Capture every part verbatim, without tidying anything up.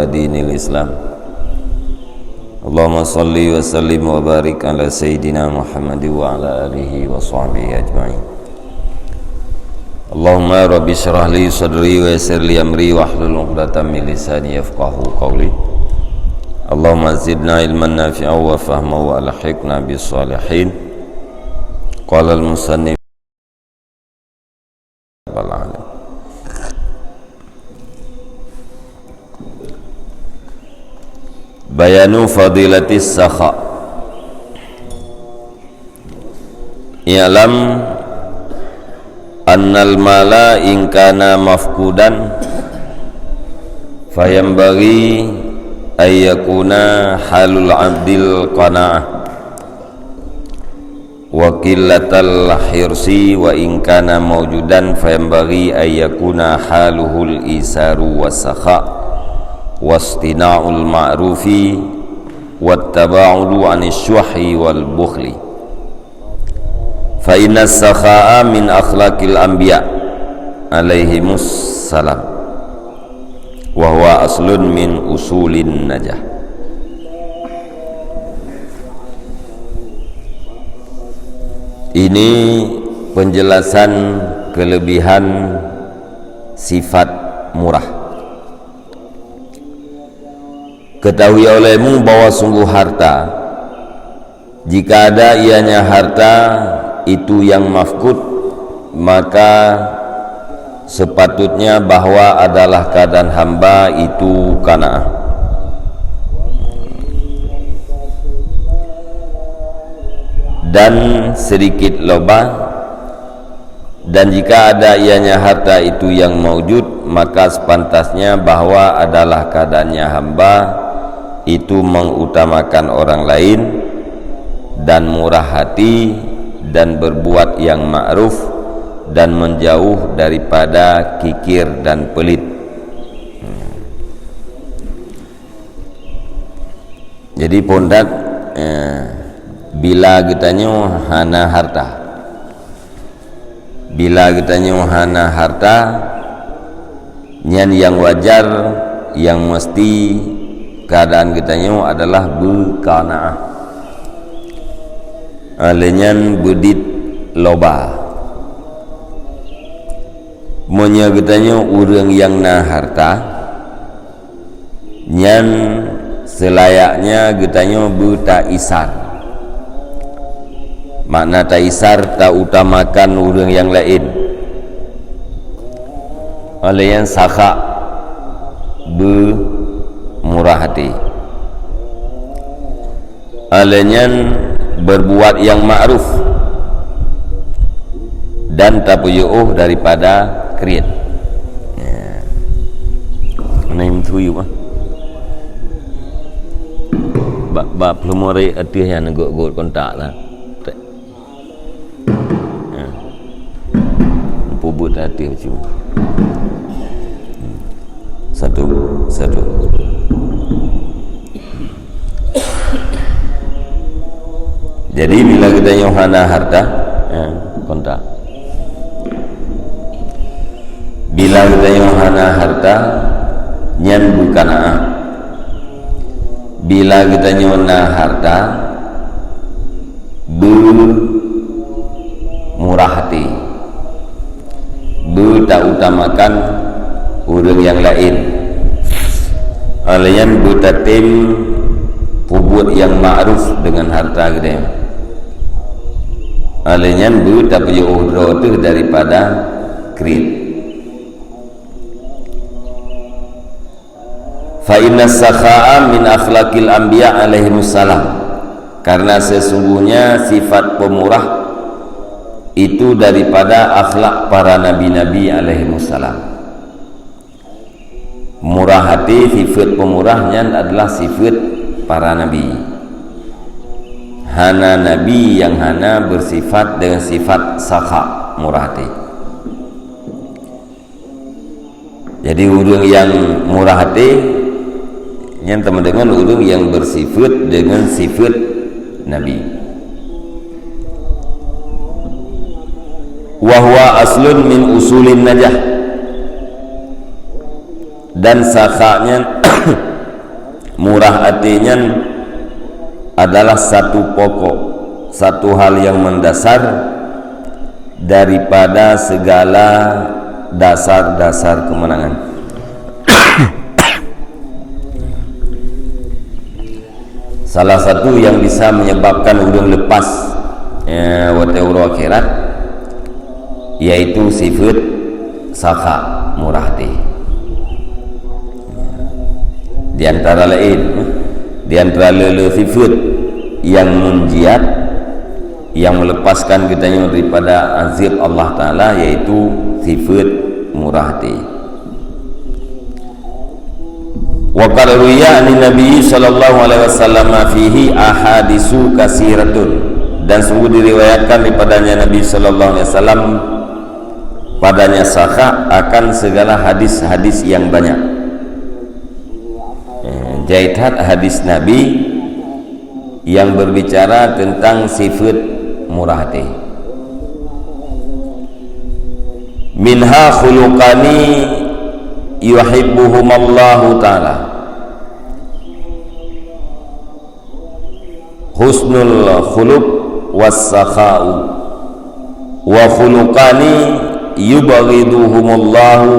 Dinil Islam. Allahumma salli wa sallim wa barik ala sayyidina Muhammad wa ala alihi wa sahbihi ajma'in. Allahumma rabbi syrah li sadri wa yassir li amri wahlul 'uqdatam min lisani yafqahu qawli. Allahumma zidna ilman nafi'a wa fahma wa alhiqna bis salihin. Qala al-musannif. Bayanu fadilatis sakha. I'lam annal mala in kana mafqudan, fayanbaghi an yakuna halul abdil qana'ah, wa qillatal hirsi, wa in kana maujudan, fayanbaghi an yakuna haluhul isaru was sakha, wastina'ul ma'rufi, wattaba'udu anis syuhi wal bukhli. Fa inna sakha'a min akhlaqil anbiya alaihimus salam, wa huwa aslun min usulin najah. Ini penjelasan kelebihan sifat murah. Ketahui olehmu bahwa sungguh harta, jika ada ianya harta itu yang mafkud, maka sepatutnya bahwa adalah keadaan hamba itu qanaah. Dan sedikit loba, dan jika ada ianya harta itu yang maujud, maka sepantasnya bahwa adalah keadaannya hamba itu mengutamakan orang lain, dan murah hati, dan berbuat yang ma'ruf, dan menjauh daripada kikir dan pelit. Jadi, phôn that, eh, bila geutanyoe hana harta. Bila geutanyoe hana harta, nyan nyang wajar, nyang meusti keuadaan geutanyoe adalah beuqanaah. Lheueh nyan beudiet loba. Meunyoe geutanyoe ureuëng nyang na harta, nyan seulayaknya geutanyoe beutaisar. Makna taisar, tautamakan ureuëng nyang laén. Lheueh nyan sakha, beumurah até. Lheueh nyan berbuat nyang ma'ruf dan tapeuyeuôh daripada kriet. Ya. Mana yang tuyup, ah? Bak, bak peuleumo rek ateueh nyan gok-gok kontak lah. Tek. Ya. Peubuet até macam. Satu, satu. Jadi, bila geutanyoe hana harta, ya, kontak. Bila geutanyoe hana harta, nyan beuqanaah. Bila geutanyoe na harta, beumurah até, beutautamakan ureuëng nyang laén. Lheueh nyan beutatem peubuet nyang ma'ruf deungon harta geutanyoe. Lheueh nyan beutapeuyeuôh droe teuh daripada kriet. Fa inna sakha'a min akhlaqil anbiya alaihimussalam. Karena sesungguhnya sifat pemurah itu daripada akhlak para nabi-nabi alaihimussalam. Murah hati, sifat pemurah nyan adalah sifat para nabi. Hana nabi nyang hana bersifat dengan sifat sakha, murah hati. Jadi, ureuëng nyang murah até, nyan teuma deungon ureuëng nyang beusifeuet deungon sifeuet Nabi. Wa huwa aslun min usulin najah. Dan sakha nyan Murah até nyan adalah satu pokok, satu hal yang mendasar daripada segala dasar-dasar kemenangan. Salah satu yang bisa menyebabkan ureuëng lepas, eh, watée uroe akhirat, yaitu sifat sakha, murah hati. Di antara lain, di antara le-le sifat yang munjiat, yang melepaskan geutanyoe daripada azab Allah Ta'ala, yaitu sifat murah hati. Wa qad ruwiya anin Nabi sallallahu alaihi wasallam fihi ahadisu kasiratun. Dan sungguh diriwayatkan daripadanya Nabi sallallahu alaihi wasallam padanya sakha akan segala hadis-hadis yang banyak. Eh, jai that hadis Nabi yang berbicara tentang sifat murah hati. Minha khuluqani yuhibbuhumallahu ta'ala. Husnul khuluq was sakha'u. Wa khuluqani yubghiduhumullahu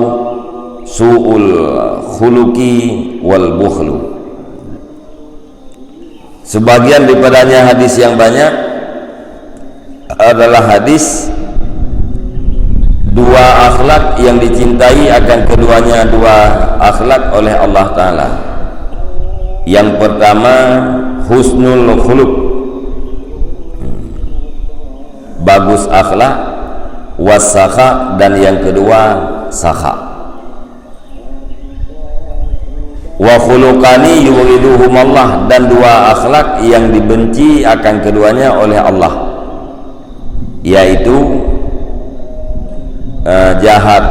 su'ul khuluqi wal bukhlu. Sebagian daripadanya hadis yang banyak adalah hadis dua akhlak yang dicintai akan keduanya dua akhlak oleh Allah Ta'ala. Yang pertama, husnul khuluq, bagus akhlak, wasakha, dan yang kedua, sakha. Wa khuluqani yubghiduhumallah, dan dua akhlak yang dibenci akan keduanya oleh Allah, yaitu, eh, jahat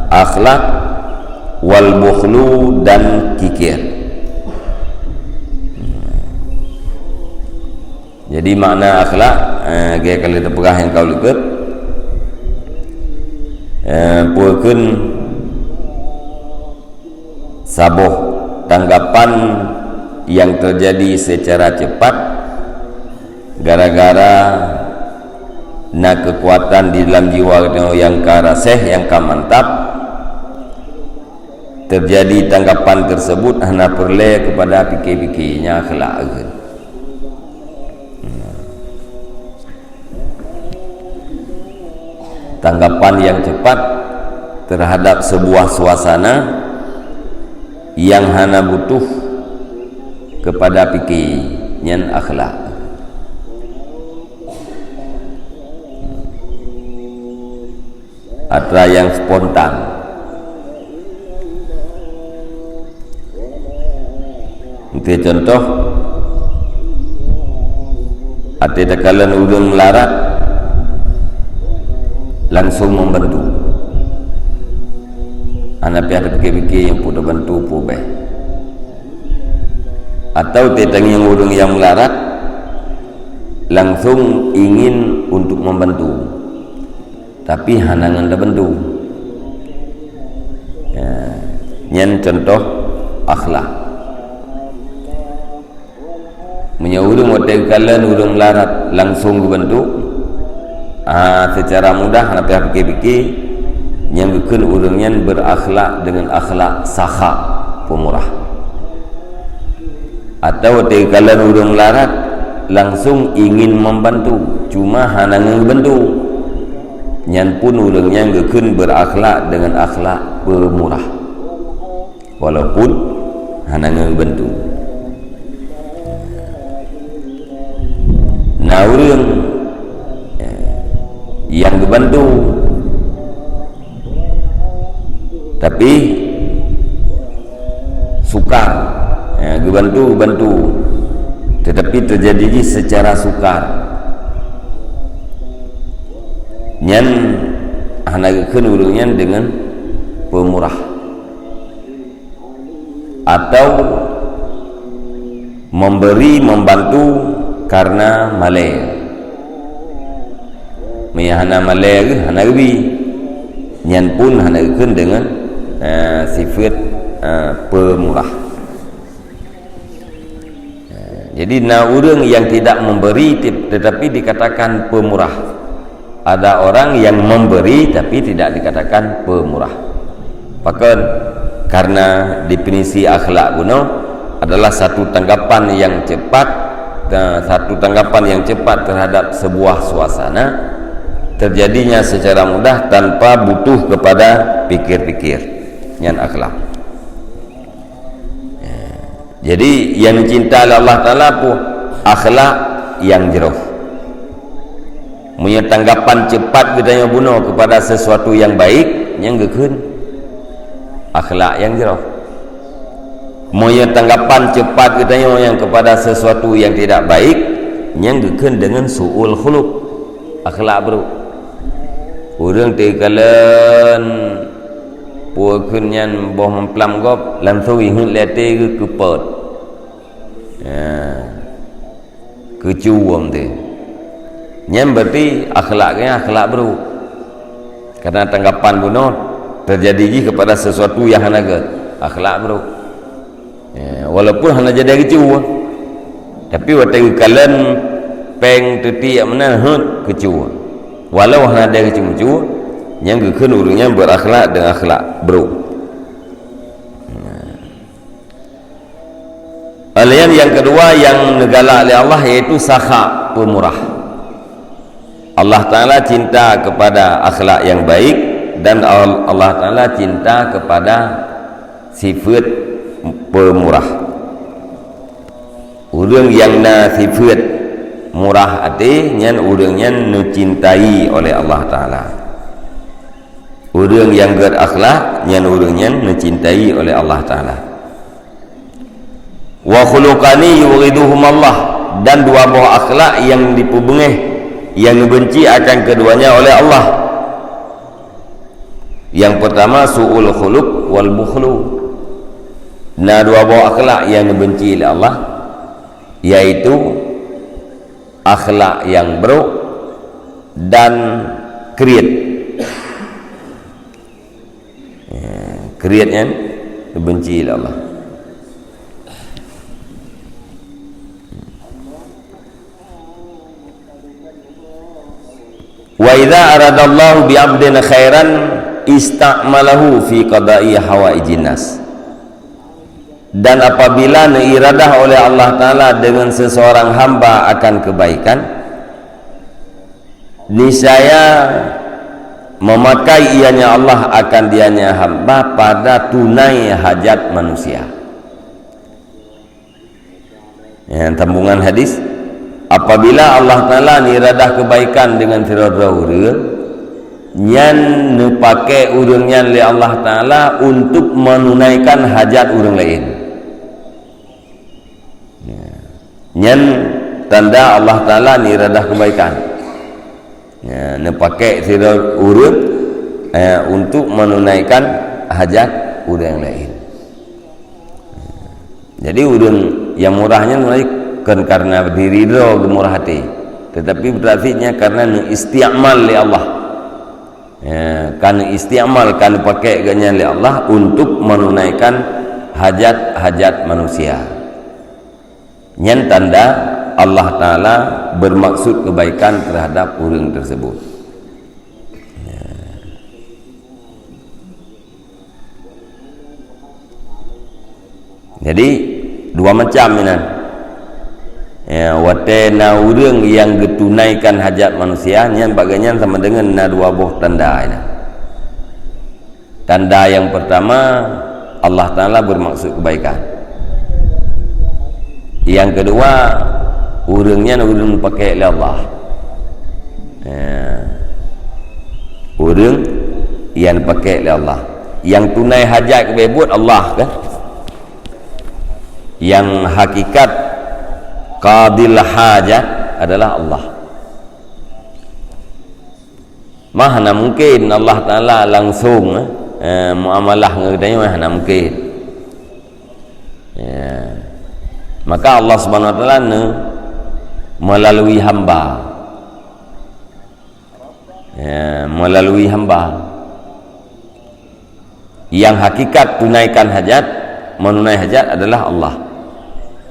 akhlak, wal bukhlu, dan kikir. Jadi makna akhlak, eh, lagée ka lheueh teupeugah nyang ka likot, eh, peue kheun saboh tanggapan yang terjadi secara cepat gara-gara na kekuatan di dalam jiwa geutanyoe nyang ka raseh, nyang ka mantap, terjadi tanggapan tersebut hana peureulée kepada pike-pike nyang akhlak. Tanggapan yang cepat terhadap sebuah suasana yang hana butuh kepada pike, nyan akhlak. Atra nyang spontan. Untuk contoh, até takalon ureuëng melarat, langsung membantu. Hana payah tapike-pike nyang peue tabantu peue beh. Atau até tangieng ureuëng nyang melarat, langsung ingin untuk membantu. Tapi hana ngon tabantu. Ya, nyan contoh akhlak. Meunyoe ureuëng watée geukalon ureuëng melarat langsung geubantu, ah, secara mudah hana payah pike-pike, nyang geukheun ureuëng nyan berakhlak dengan akhlak sakha, peumurah. Atawa watée geukalon ureuëng melarat, langsung ingin membantu, cuma hana ngon geubantu. Nyan pun ureuëng nyan geukheun berakhlak dengan akhlak peumurah, walaupun hana ngon geubantu. Na ureuëng, eh, nyang geubantu, tapi sukar. Ya, geubantu, geubantu, tetapi terjadi jih secara sukar. Nyan hana geukheun ureuëng nyan deungon peumurah. Atau memberi, membantu karena malée. Meunyo hana malée geuh, hana geubi. Nyan pun hana geukheun deungon, eh, sifat, eh, peumurah. Jadi, na ureuëng yang tidak memberi, te-, tetapi dikatakan pemurah. Ada orang yang memberi, tapi tidak dikatakan pemurah. Pakon? Karena definisi akhlak bunoe adalah satu tanggapan yang cepat, eh, satu tanggapan yang cepat terhadap sebuah suasana, terjadinya secara mudah tanpa butuh kepada pikir-pikir. Nyan akhlak. Jadi, yang dicinta oleh Allah Taala pun akhlak yang jroh. Meunyoe tanggapan cepat geutanyoe bunoe kepada sesuatu yang baik, nyang geukheun akhlak yang jroh. Meunyoe tanggapan cepat geutanyoe nyang kepada sesuatu yang tidak baik, nyang geukheun dengan su'ul khuluq, akhlak buruk. Ureuëng teukalon peue kheun nyan boh mamplam gob, langsung iheuet lé até geuh keu pot. Ya. Keucuwom teuh. Nyan berarti akhlak geuh nyan akhlak buruk. Karena tanggapan bunoe terjadi jih kepada sesuatu yang hana gét, akhlak buruk. Ya, walaupun hana jadi keucuwom, tapi watée geukalon péng teutiek meunan heuet keucuwom. Walau hana ada keucuwom, nyang geukheun ureuëng nyan berakhlak dengan akhlak buruk. Laén nyang keudua nyang neugalak lé Allah yaitu sakha, pemurah. Allah Taala cinta kepada akhlak yang baik dan Al-, Allah Taala cinta kepada sifat pemurah. Ureuëng nyang na sifat murah até nyan ureuëng nyan neucintai oleh Allah Taala. Ureuëng nyang gét akhlak nyan ureuëng nyan neucintai oleh Allah Taala. "Wa khuluqani yubghiduhumallah," dan dua boh akhlak nyang dipeubeungéh, nyang neubenci akan keduanya oleh Allah. Yang pertama, su'ul khuluq wal bukhlu. Na dua boh akhlak nyang neubenci lé Allah, yaitu akhlak nyang brok dan kriet. Ya, kriet nyan dibenci lé Allah. "Wa idza aradallahu bi 'abdin khairan ista'malahu fi qada'i hawaijin nas." Dan apabila neuiradah oleh Allah Taala dengan seseorang hamba akan kebaikan, niscaya memakai ianya Allah akan dianya hamba pada tunai hajat manusia. Ya, sambungan hadis, apabila Allah Taala neuiradah kebaikan dengan sidroe-droe ureuëng, nyan neupaké ureuëng nyan lé Allah Taala untuk menunaikan hajat ureuëng laén. Ya. Nyan tanda Allah Taala neuiradah kebaikan. Ya, neupaké sidroe ureuëng, eh, untuk menunaikan hajat ureuëng laén. Jadi, ureuëng nyang murah nyan kon karena diri droe geumurah até, tetapi beurati nyan karena neuistiamal lé Allah. Ya, ka neuistiamal, ka neupaké geuh nyan lé Allah untuk menunaikan hajat-hajat manusia. Nyan tanda Allah Taala bermaksud kebaikan terhadap ureuëng tersebut. Ya. Jadi, dua macam inan. Ya, watée na ureuëng nyang geutunaikan hajat manusia, nyan bak geuh nyan sama deungon na dua boh tanda inan. Tanda yang pertama, Allah Taala bermaksud kebaikan. Yang kedua, ureuëng nyan ureuëng neupaké lé Allah. Ya. Ureuëng nyang neupaké lé Allah. Nyang tunai hajat keu buet Allah kan? Nyang hakikat qadil hajat adalah Allah. Mah hana mungkin Allah Taala langsung, eh, eh, muamalah ngon geutanyoe, hana mungkin. Ya. Maka Allah Subhanahu Wa Taala ne melalui hamba. Ya, melalui hamba. Yang hakikat tunaikan hajat, menunai hajat adalah Allah.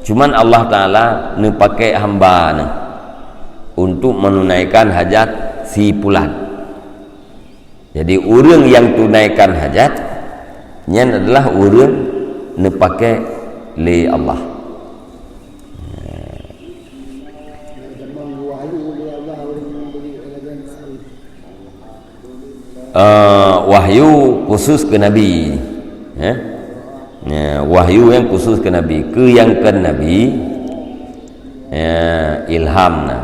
Cuman Allah Ta'ala neupaké hamba neuh untuk menunaikan hajat si pulan. Jadi, ureuëng nyang tunaikan hajat, nyan adalah ureuëng neupaké lé Allah. Eh, wahyu khusus keu Nabi. Eh? Ya, wahyu nyang khusus keu Nabi. Keu nyang kon Nabi, ya, ilham na.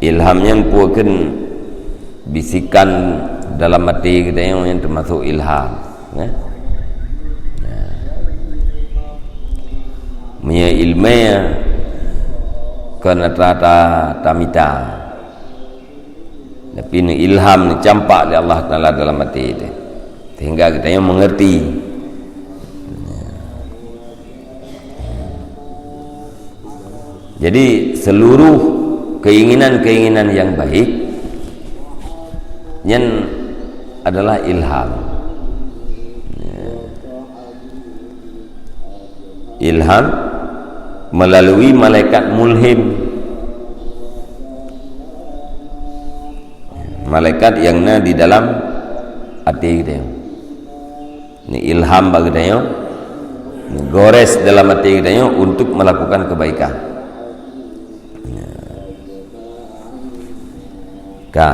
Ilham nyan peue kheun bisikan dalam até geutanyoe nyan teumasok ilham, ya. Ya. Meunyoe iéleumé kon atra ta-, tamita. Tapi neuilham, neucampak lé Allah Taala dalam até teuh. Sehingga geutanyoe mengerti. Jadi, seluruh keinginan-keinginan yang baik, nyan adalah ilham. Ilham melalui malaikat mulhim. Malaikat nyang na di dalam até geutanyoe. Ni ilham bak geutanyoe, ni gores dalam até geutanyoe untuk melakukan kebaikan. Ka.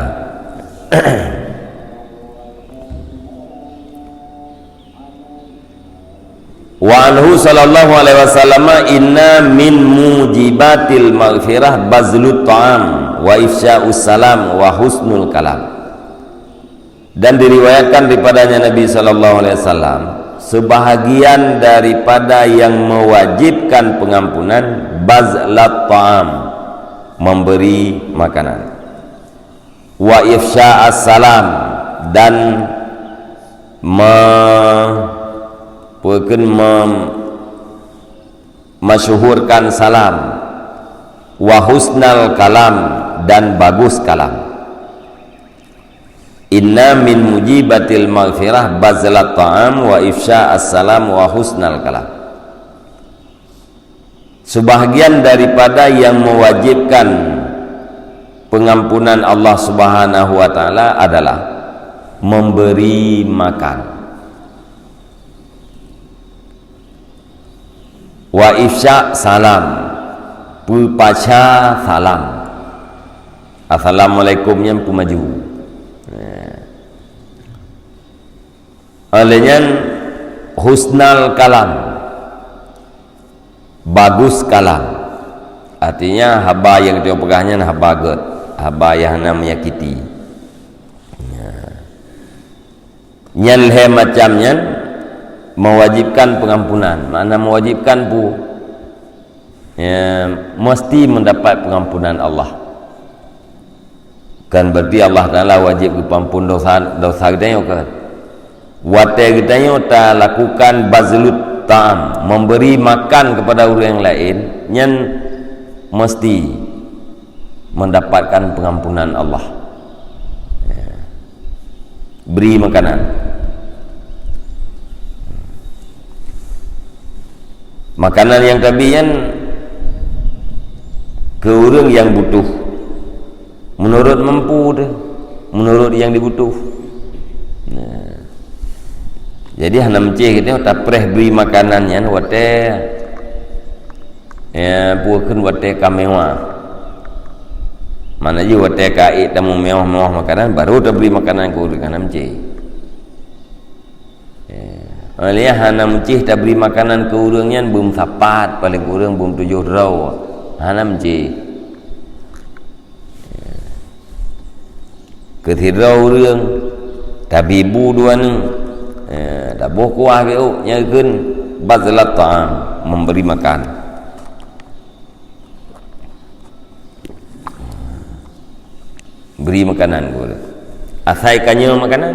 Wa anhu sallallahu alaihi wasallam, "Inna min mujibatil maghfirah bazlut ta'am wa ifsya'us salam wa husnul kalam." Dan diriwayatkan daripadanya Nabi sallallahu alaihi wasallam, sebahagian daripada yang mewajibkan pengampunan, bazlat ta'am, memberi makanan, wa ifsya'as salam, dan me-, peue kheun mem-, masyhurkan salam, wa husnal kalam, dan bagus kalam. Inna min mujibatil maghfirah bazlat ta'am wa ifsya'as salam wa husnal kalam. Sebahagian daripada yang mewajibkan pengampunan Allah Subhanahu wa Ta'ala adalah memberi makan. Wa ifsya salam, peupaca salam. Assalamualaikum nyan peumaju. Óh lheueh nyan, husnal kalam, bagus kalam. Artinya, haba nyang geutanyoe peugah nyan haba gét, haba nyang hana menyakiti. Nyan lhée macam nyan mewajibkan pengampunan. Makna mewajibkan peue? Ya, mesti mendapat pengampunan Allah. Kan berarti Allah Taala wajib geupeuampun dosa, dosa geutanyoe kan? Watée geutanyoe talakukan bazlut ta'am, memberi makan kepada ureuëng laén, nyan mesti mendapatkan pengampunan Allah. Ya. Beri makanan. Makanan nyang tabri nyan keu ureuëng nyang butuh. Meunurot mampu teuh, meunurot nyang dibutuh. Nah. Jadi hana meucéh geutanyoe tapreh bri makanan nyan watée, ya, peue kheun watée ka mewah. Mana jih watée ka ék tameumewaih-mewaih makanan, baru tabri makanan keu ureuëng, hana meucéh. Ya. Óh lheueh nyan hana meucéh tabri makanan keu ureuëng nyan, beumeusapat, paléng kureueng beumeutujoh droe. Hana meucéh. Keu sidroe ureuëng, tabri bu dua nyoe, eh, taboh kuah geuh, nyan kheun bazlat ta'am, memberi makan. Beri makanan keu ureuëng. Asai ka nyoe makanan,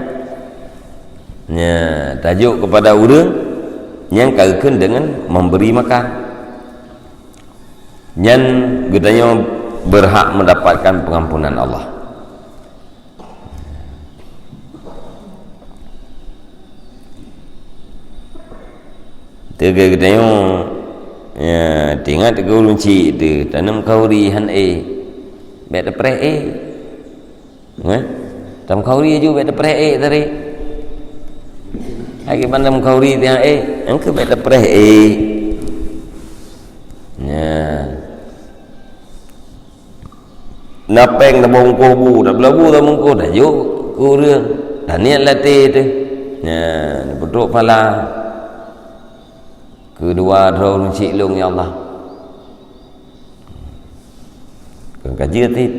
nya, tajok kepada ureuëng nyang ka geukheun deungon memberi makan. Nyan geutanyoe berhak mendapatkan pengampunan Allah. Teuka geutanyoe, ya, teuingat keu ureueng chik teuh, taneum khauri han éh. Bèk tapreh éh. Kan? Tam khauri aju bèk tapreh éh tadi. Lagi pandang khauri tiang éh, engkau bèk tapreh éh. Ya. Na péng tabôh bungkôh bu, tabloe bu tabôh bungkôh, tajok keu ureueng. Taniet lam até teuh. Nyan, peutrok phala. Keudua droe ureueng chik lôn, ya Allah. Kon ka jeuet cit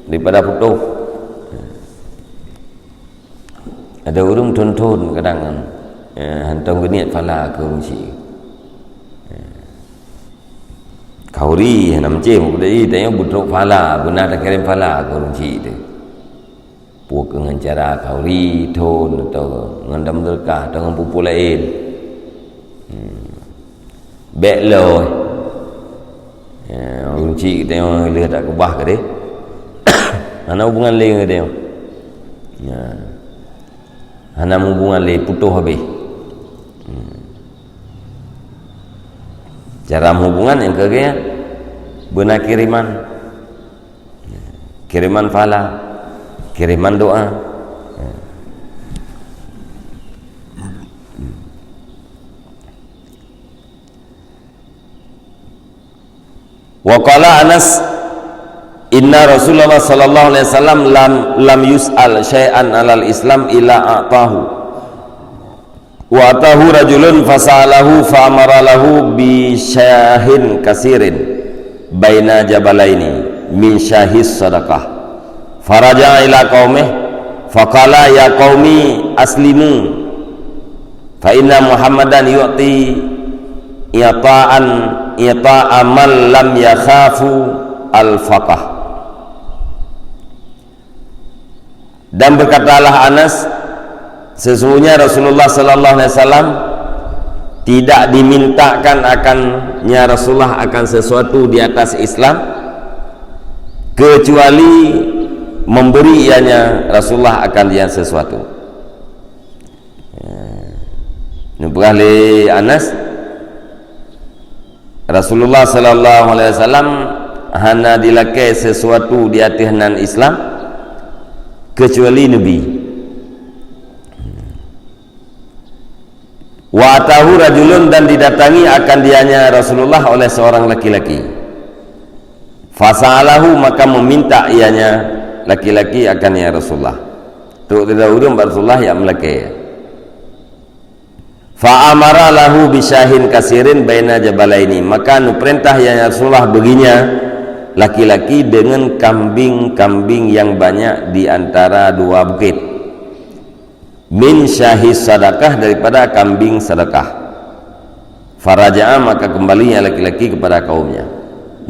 daripada putôh. Ada ureueng thon-thon kadang, eh, hantom geuniet phala keu ureueng chik. Khauri hana meucé meukeudai, tanyoe beutrok phala, beuna takirém phala keu ureueng chik teuh. Peue keu ngon cara khauri, thon, atau ngon dam seudeukah, atau ngon peue-peue laén. Hmm. Bèk lôn. Ya, ureueng chik geutanyoe lheueh takeubah keudéh. Hana hubungan lé ngon geutanyoe. Ya. Hana hubungan lé, putôh habéh. Hmm. Cara hubungan nyang keu geutanyoe beuna kiriman. Kiriman phala, kiriman doa. Wa qala Anas, "Inna Rasulullah sallallahu alaihi wasallam lam, lam yus'al syai'an 'alal Islam illa a'tahu." Wa atahu rajulun fasa'alahu fa'amara lahu bi syahin kasirin baina jabalaini min syahis sadaqah. Faraja'a ila qaumih faqala, "Ya qaumi aslimu, fa inna Muhammadan yu'ti i'ta'an, i'ta'a man lam yakhafu al-faqah." Dan berkatalah Anas, "Sesungguhnya Rasulullah sallallahu alaihi wasallam tidak dimintakan akannya Rasulullah akan sesuatu di atas Islam, kecuali memberi ianya Rasulullah akan dia sesuatu." Ya. Neupeugah lé Anas, Rasulullah sallallahu alaihi wasallam hana dilakée sesuatu di ateueh nan Islam, kecuali Nabi. Wa atahu rajulun, dan didatangi akan dianya Rasulullah oleh seorang laki-laki. Fasa'alahu, maka meminta ianya laki-laki akan ya Rasulullah. Trok teuh ureueng bak Rasulullah nyang meulakée. Fa amara lahu bisyahin kasirin baina jabalaini, maka neupeurintah ya Rasulullah baginya laki-laki dengan kambing-kambing yang banyak di antara dua bukit. Min syahis sadakah, daripada kambing sedekah. Faraja'a, maka kembali ya laki-laki kepada kaumnya.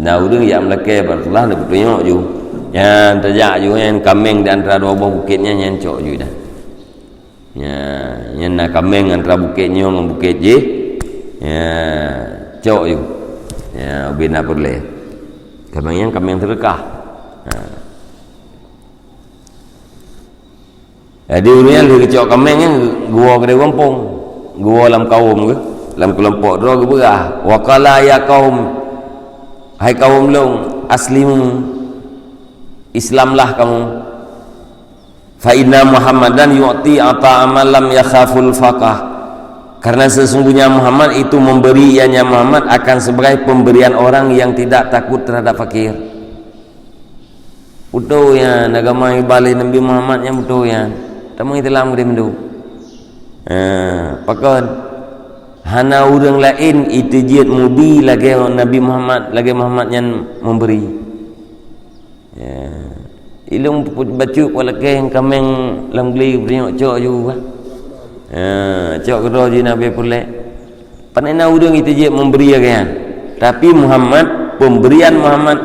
Na ureueng nyang meulakée bak Rasulullah, neupeutunyok ju. Nyan tajak ju, nyan kaméng di antara dua boh bukét nyan, nyan cok ju dah. Nya, nyan na kaméng antara bukét nyoe ngon bukét jih. Nya, cok ju. Nya, ubé na peureulée. Kaméng nyan kaméng sedekah. Ha. Jadi ureueng nyan lheueh geucok kaméng nyan geuwoe keudéh gampông, geuwoe lam kawöm geuh, lam keulompok droe geupeugah, "Wa qala ya qaum, hai kawöm lôn, aslimu, Islamlah kamu. Fa inna Muhammadan yu'ti ata'a man lam yakhaful faqah." Karena sesungguhnya Muhammad itu memberi, ianya Muhammad akan sebagai pemberian orang yang tidak takut terhadap fakir. Beutôi nyan, agama ibaleh Nabi Muhammad nyan beutôi nyan. Tamong Islam keudéh mandum. Ha, pakon? Hana ureueng laén iteujeuet mubi lagée Nabi Muhammad, lagée Muhammad nyan memberi. Ya. Ilong bacut walakée kaméng lam gle beunyok cok ju bah. Ha, cok keudroe ji Nabi peureulée. Pane na ureueng iteujeuet memberi lagée nyan. Tapi Muhammad, pemberian Muhammad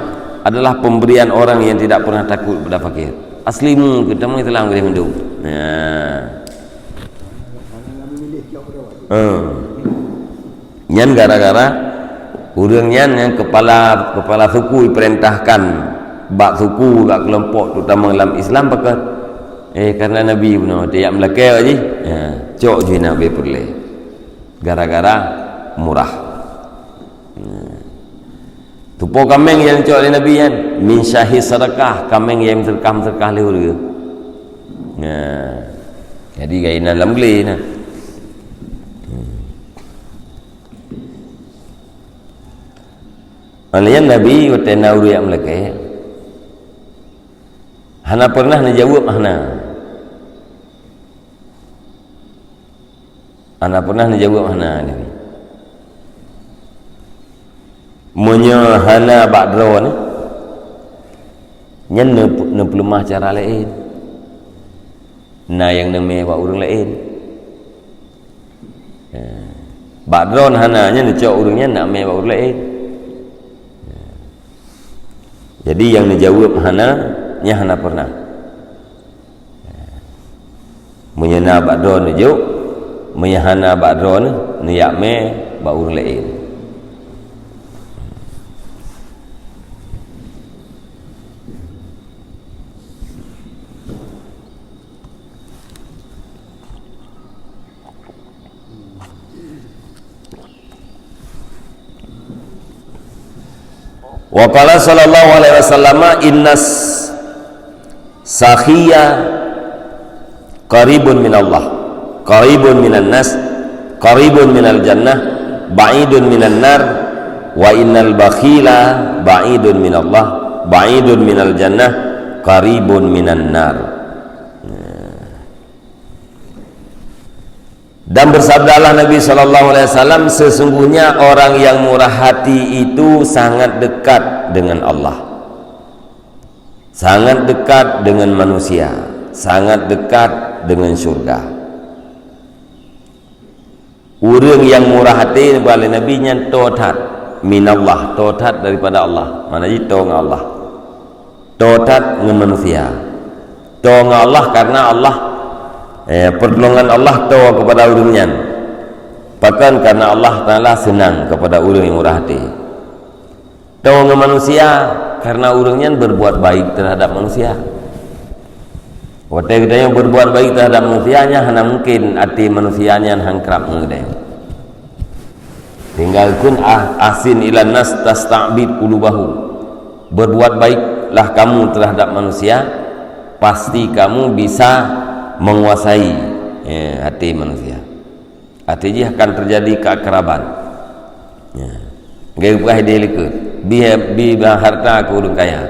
adalah pemberian orang yang tidak pernah takut pada fakir. Aslimu, geutanyoe Islam geutanyoe mandum. Nah. Hmm. Nyan gara-gara ureueng nyan nyang kepala, kepala suku diperintahkan bak suku, bak kelompok, terutama dalam Islam, pakat. Eh, karena Nabi bunoe, tiap meulakée jih. Ya, cok jih Nabi peureulée. Gara-gara murah. Hmm. Tupo kaméng nyang cok lé Nabi nyan, min syahis sadakah, kaméng nyang meuseudeukah-meuseudeukah lé ureuëng. Nah, jadi gainan lam glé na. Hmm. Nyan Nabi watée na ureuëng jak meulakée, hana pernah neujaweueb hana. Hana pernah neujaweueb hana Nabi. Meunyoe hana bak droeneuh, nyan neu-, neupeuleumah cara laén. Na nyang neumé bak ureuëng laén. Ya. Bak droeneuh hana, nyan neucok ureuëng nyan neumé bak ureuëng laén. Ya. Jadi nyang neujaweueb hana, nyan hana pernah. Meunyoe na bak droeneuh jok, meunyoe hana bak droeneuh, neujak mé bak ureuëng laén. Wa qala sallallahu alaihi wasallam, "Innas sakhiya qaribun minallah, qaribun minan nas, qaribun minal jannah, ba'idun minan nar, wa innal bakhila ba'idun minallah, ba'idun minal jannah, qaribun minan nar." Dan bersabdalah Nabi sallallahu alaihi wasallam, "Sesungguhnya orang yang murah hati itu sangat dekat dengan Allah. Sangat dekat dengan manusia, sangat dekat dengan syurga." Ureuëng nyang murah até, neupeugah lé Nabi, nyan toe that minallah, toe that daripada Allah. Makna jih toe ngon Allah. Toe that ngon manusia. Toe ngon Allah karena Allah, eh, pertolongan Allah toe kepada ureuëng nyan. Pakon karena Allah Taala seunang kepada ureuëng nyang murah até. Toe ngon manusia karena ureuëng nyan berbuat baik terhadap manusia. Watée geutanyoe berbuat baik terhadap manusia, nyan hana mungkin até manusia nyan han krab ngon geutanyoe. Tinggai kheun, ah, "Ahsin ilan nas tasta'bid qulubahum." Berbuat baiklah kamu terhadap manusia, pasti kamu bisa menguasai, ya, hati manusia. Até jih akan terjadi keakraban. Ya. Geupeugah idéh likot. Bi, bi harta keu ureuëng kaya.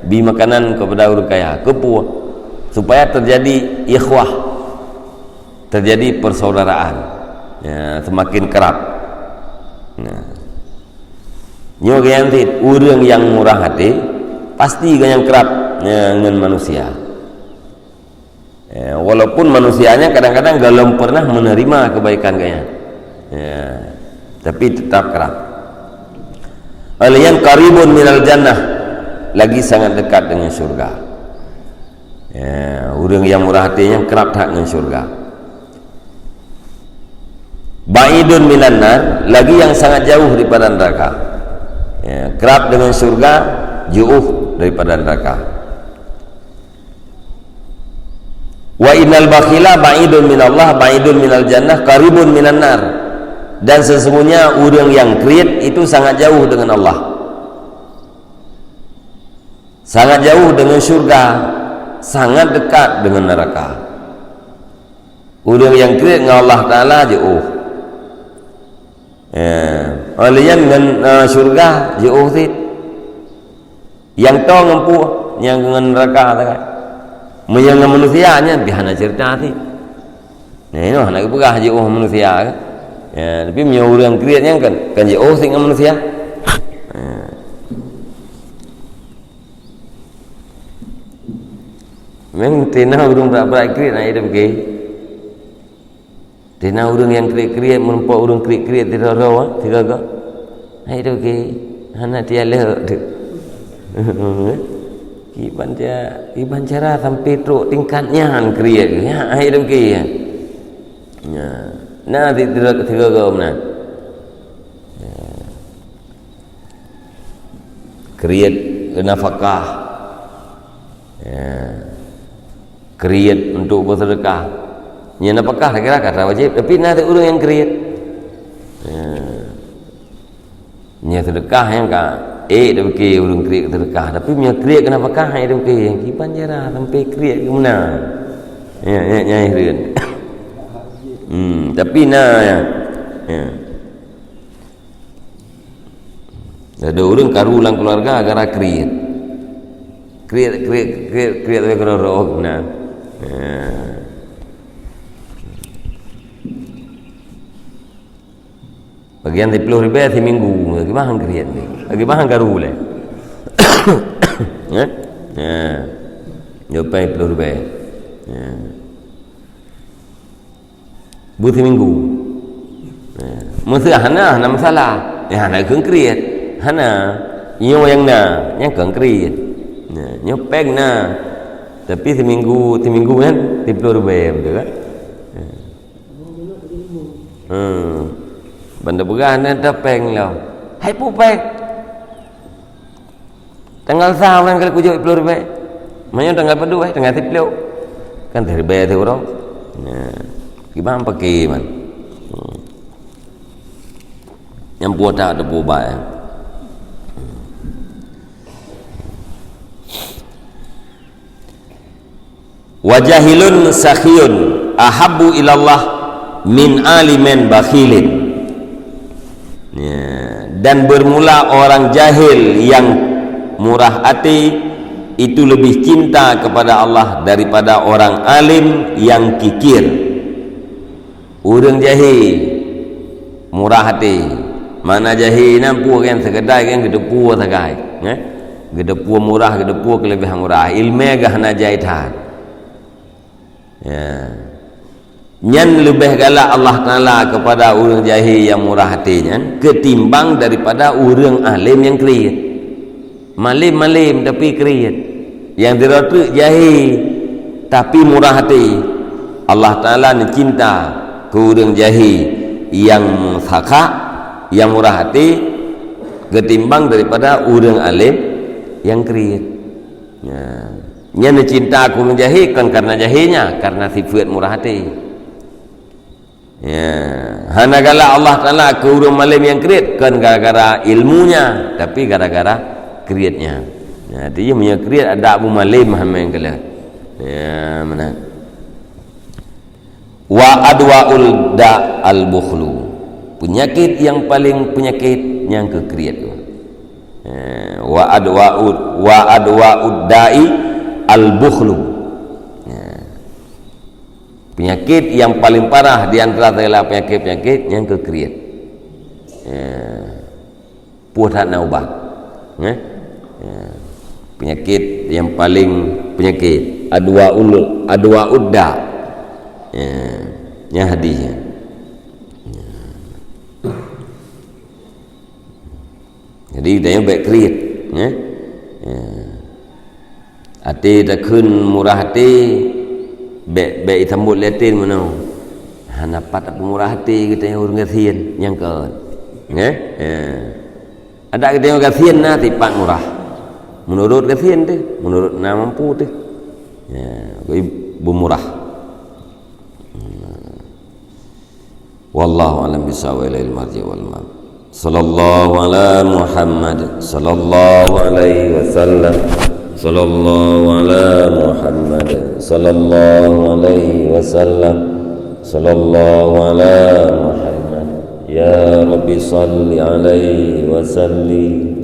Bi makanan kepada ureuëng kaya. Keupeue? Supaya terjadi ikhwah. Terjadi persaudaraan. Ya, semakin kerap. Nah. Nyoe geuyanti ureuëng nyang murah até, pasti geuh nyang kerap, ya, ngon manusia. Ya, walaupun manusia nyan kadang-kadang golom pernah menerima kebaikan geuh nyan. Ya, tapi tetap kerap. Al-, yang qaribun minal jannah, lagi sangat dekat dengan syurga. Ya, ureuëng nyang murah até nyan kerap that ngon syurga. Ba'idun minan nar, lagi yang sangat jauh daripada neraka. Ya, kerap dengan syurga, jauh daripada neraka. Wa innal bakhila ba'idun minallah, ba'idun minal jannah, qaribun minan nar. Dan sesungguhnya ureuëng yang kriet itu sangat jauh dengan Allah. Sangat jauh dengan syurga, sangat dekat dengan neraka. Ureuëng nyang kriet ngon Allah Taala jauh. Eh, oleh nyan ngon, eh, syurga jauh cit. Nyang toe ngon peue, nyang ngon neraka sagai. Meunyoe ngon manusia nyan pih hana cerita cit. Nah, inoe hana geupeugah jauh manusia kan. Ya, tapi meunyoe ureuëng kriet nyan kan, kan jauh cit ngon manusia. Ya. Memang tina ureuëng brat-brat kriet na idéh beuke. Tina ureuëng nyang kriet-kriet, meureumpok ureuëng kriet-kriet sidroe-droe, sigoe-goe. Hai tu ke, hana tialek tu. Kiban ca-, kiban cara sampai trok tingkat nyan kriet, ya, hai tu ke, ya. Ya. Na ti-, ti-, sigoe-goe meunan. Ya. Kriet nafakah. Ya. Kriet untuk bersedekah. Nyan nafakah kira kata wajib, tapi na ureuëng nyang kriet. Ya. Nyoe seudeukah nyang ka ék tapike ureuëng kriet seudeukah, tapi meunyoe kriet keu nafakah ék tapike, kiban cara sampai kriet keu meunan. Ya, ya, nyai hireuen. Hmm, tapi na ya. Ya. Ada ureuëng karu lam keluarga gara kriet. Kriet, kriet, kriet, kriet, kriet, kriet, kriet, nah. Ya. Bagian siploh ribée siminggu, bagaimana kriet ni? Bagaimana karu lé? Ya? Ya. Nyoe péng siploh ribée. Ya. Bu siminggu. Ya. Meuseuh hana, hana masalah. Ya, hana keu kriet. Hana. Nyoe nyang na, nyang keu kriet. Ya. Nyoe péng na. Tapi siminggu, siminggu kan, siploh ribée, betul kan? Ya. Hmm. Ban tapeugah na tapéng lom. Hai peue péng? Tanggal sa bulan ka kujok siploh ribée. Meunyoe tanggal padum, eh, tanggal siploh. Kan siribée siuroe. Nah, kiban paké man. Hmm. Nyang puasa ada puasa, eh. Wa jahilun sakhiyun ahabbu ilallah min alimin bakhilin. Ya, dan bermula orang jahil yang murah hati itu lebih cinta kepada Allah daripada orang alim yang kikir. Ureuëng jahé murah até. Makna jahé nyan peue kan, seukadar kan geuteupeue sagai, eh? Geuteupeue murah, geuteupeue keuleubeh murah, iéleumé geuh hana jai that. Ya. Nyan leubeh galak Allah Taala keupada ureuëng jahé nyang murah até nyan keutimbang daripada ureuëng além nyang kriet. Malém-malém tapi kriet. Nyang sidroe treuk jahé tapi murah até. Allah Taala neucinta keu ureuëng jahé nyang sakha, nyang murah até keutimbang daripada ureuëng além nyang kriet. Ya. Nyan neucinta keu ureuëng jahé kon karena jahé nya, karena sifeuet murah até. Ya, hana galak Allah Taala keu ureuëng malém nyang kriet kon gara-gara ilmunya, tapi gara-gara krietnya. Ya, artinya meunyoe kriet adak bu malém hamé galak. Ya, meunan. Wa adwaul da al bukhlu. Penyakit yang paling penyakit nyang keu kriet. Ya, wa adwaud, wa adwaud da'i al bukhlu. Ya. Penyakit yang paling parah di antara segala penyakit-penyakit nyang keu kriet. Ya. Peue that na ubat. Eh? Ya. Penyakit yang paling penyakit. Adwaul, adwaud da. Ya. Nyang hadis nyan. Ya. Jadi, tanyoe bék kriet, eh? Ya. Até takheun murah até, bék, bék jisambot lé até meunoe. Hana pat peumurah até geutanyoe ureuëng gasien, nyang kon. Eh? Ya. Adak geutanyoe gasien na sipat murah. Meunurot gasien teuh, meunurot na mampu teuh. Ya, beumurah. Wallahu a'lam bissawab, ilaihil marji' wal ma'ab. Sallallahu ala Muhammad, sallallahu alaihi wasallam. Sallallahu ala Muhammad, sallallahu alaihi wasallam. Sallallahu ala Muhammad. Ya Rabbi salli alaihi wa sallim.